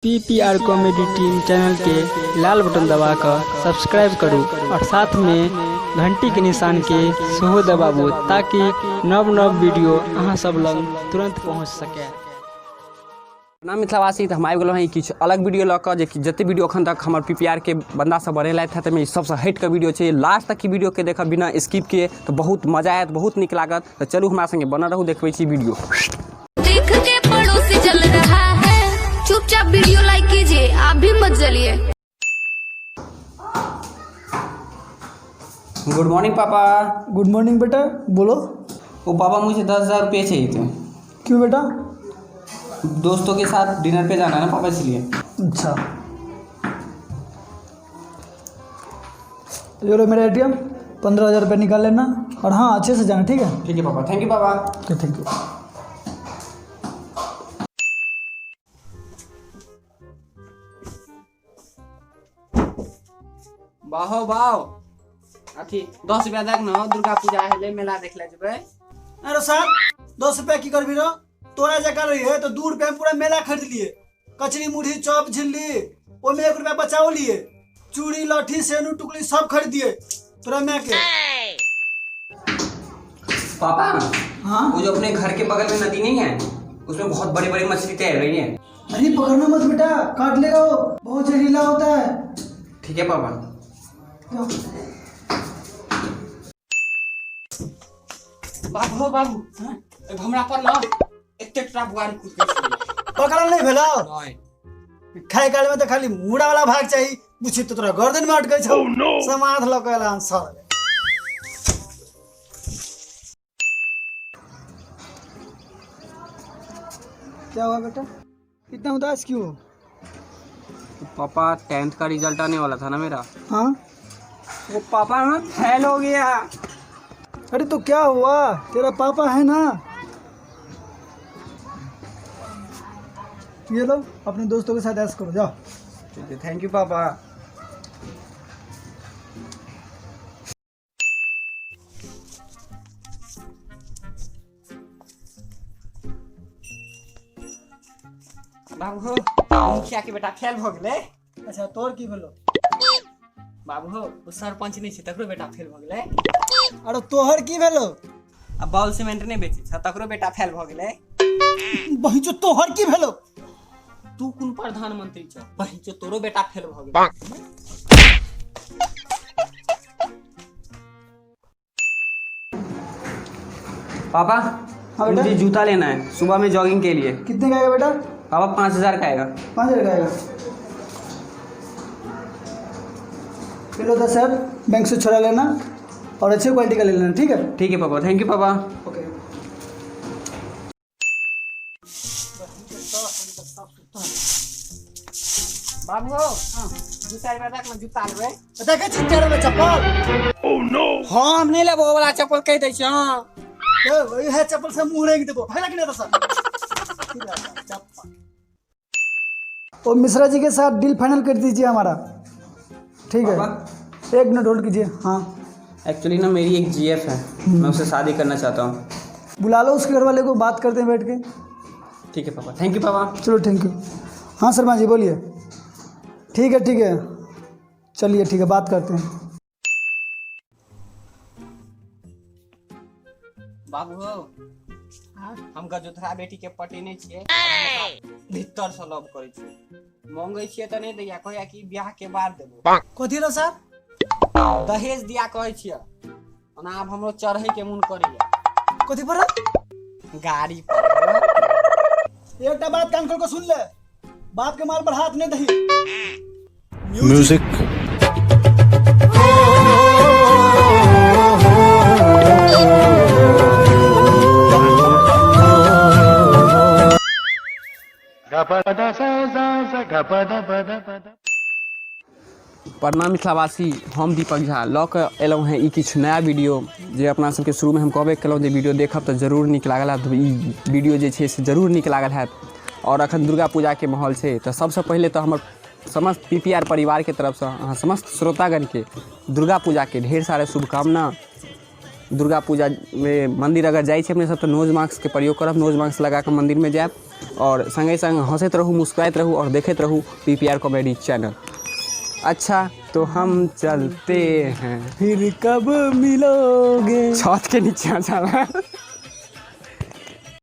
PPR comedy team channel के लाल button दबा कऽ सब्सक्राइब करू और साथ में घंटी के निशान के सेहो दबाबू ताकि नव नव वीडियो अहाँ सब लग तुरंत पहुंच सके। प्रणाम मिथिलावासी। तऽ हम आबि गेलहुँ हँ किछु अलग वीडियो लऽ कऽ, जेकि जते वीडियो एखन तक हमर पीपीआर के बन्दा सब बनेलथि हँ, ताहिमे सबसँ हटि कऽ वीडियो छै। लास्ट तक ई वीडियोके देखब बिना स्किप के तऽ बहुत मजा आयत, बहुत नीक लागत। तऽ चलू हमरा संगे बनल रहू, देखबै छी वीडियो। देख के पड़ोसी जल रहा है, चुपचाप वीडियो लाइक कीजिए, आप भी मत जलिए। गुड मॉर्निंग पापा। गुड मॉर्निंग बेटा, बोलो। वो पापा, मुझे 10,000 रुपये चाहिए थे। क्यों बेटा? दोस्तों के साथ डिनर पे जाना है ना पापा, इसलिए। अच्छा, ये लो मेरा एटीएम, 15,000 रुपये निकाल लेना और हाँ, अच्छे से जाना, ठीक है? ठीक है पापा, thank you papa. Okay, thank you. बाहो बाहो, अथी 10 रुपया देख न, दुर्गा पूजा हेले, मेला देख ले जेबै। अरे साहब, 10 रुपया की करबी रो? तोरा जका रही है तो 2 रुपया में पूरा मेला खरीद लिए, कचरी, मुढ़ी, चॉप, झिल्ली, ओमे 1 रुपया बचाओ लिए, चूड़ी, लहठी, सेनू, टुकली सब खरीद दिए तोरा मैं के। पापा। हाँ? वो जो अपने घर के बगल में नदी नहीं है, उसमें बहुत बड़ी बड़ी मछली तैर रही है। अरे, पकड़ना मत बेटा, काट लेगा वो, बहुत जहरीला होता है। ठीक है पापा। जाओ। बाबू हो बाबू, हमरा पर ना एतेक टा बुआरी कूद गेल छलै। पकड़ल नहीं भेलो? नहि। खाए काल में तो खाली मुड़ा वाला भाग चाहिए, पूछी तो तोरा गर्दन में अटकै छौ। समाध लऽ कऽ एला हन सर। क्या हुआ बेटा, इतना उदास क्यों हो? पापा, 10th का रिजल्ट आने वाला था ना मेरा। हाँ। वो पापा, मैं फेल हो गया। अरे, तो क्या हुआ? तेरा पापा है ना। ये लो, अपने दोस्तों के साथ ऐश करो, जाओ। ठीक है, thank you पापा। बाबू हो, मुखिया के बेटा फेल भऽ गेलै। अच्छा, तोर की भेलो? बाबू हो, ओ सरपंच नहि छै, तकरो बेटा फेल भऽ गेलै। अरे, तोहर की भेलो? आ बाउल सीमेंट नहि बेचै छै, तकरो बेटा फेल भऽ गेलै। बहिचो, तोहर की भेलो? तू कोन प्रधानमंत्री छ बहिचो, तोरो बेटा फेल भऽ गेलै। पापा। हाँ बेटा? मुझे जूता लेना है सुबह में जॉगिंग के लिए। कितने का आएगा बेटा? पापा, 5,000 का आएगा। 5,000 का आएगा। ये लो 10,000, बैंक से छुड़ा लेना और अच्छे क्वालिटी का ले लेना, ठीक है? ठीक है पापा, thank you पापा। ओके। बाबू हो, 2-4 रुपया तक में जूता लेबै। देखे छी तेरे में चप्पल। हम नहि लेबो, ओ वाला चप्पल कहि दै छी हाँ। ए, वही है चप्पल से मुंह रेंग देबो, भाई कि नहीं सर चप्पल। तो मिश्रा जी के साथ डील फाइनल कर दीजिए हमारा, ठीक है? एक मिनट होल्ड कीजिए, हाँ। एक्चुअली ना, मेरी एक जीएफ है, मैं उससे शादी करना चाहता हूँ। बुला लो उसके घर वाले को, बात करते हैं बैठ के। ठीक है पापा, thank you पापा। चलो, thank you. हाँ शर्मा जी, बोलिए। ठीक है, ठीक है, चलिए, ठीक है, बात करते हैं। बाबू हो, हम गजोधरा बेटी के पटेने छियै, भीतर से लव करै छियै। मंगै छियै तऽ नहि दैया, कहैया कि बियाह के बाद देबो। कथी रहो सर? दहेज दिया कहै छियै। ओना आब हमरो चढ़ै के मोन करैया। कथी पर? गाड़ी पर। एकटा बात कान खोल के सुन ले, बाप के माल पर हाथ नहीं दही। म्यूजिक। प्रणाम मिथिलावासी, हम दीपक झा लऽ कऽ एलहुँ हेँ ई किछु नया वीडियो, जे अपना सबके शुरूमे हम कहबे केलहुँ जे वीडियो देखब तऽ जरूर नीक लागल हैत। ई वीडियो जे छै से जरूर नीक लागल हैत। आओर अखन दुर्गा पूजाके माहौल छै, तऽ सबसँ पहिले तऽ हमर समस्त पीपीआर परिवारके तरफसँ अहाँ समस्त श्रोतागणके दुर्गा पूजाके ढेर सारा शुभकामना। दुर्गा पूजामे मन्दिर अगर जाइ छी अपने सब तऽ नोज मास्कके प्रयोग करब, नोज मास्क लगाकऽ मन्दिरमे जायब। आओर सङ्गे सङ्ग हँसैत रहू, मुस्कुराइत रहू आओर देखैत रहू P P R comedy channel. अच्छा तो हम चलते हैं, फिर कब मिलोगे छत के नीचा चला।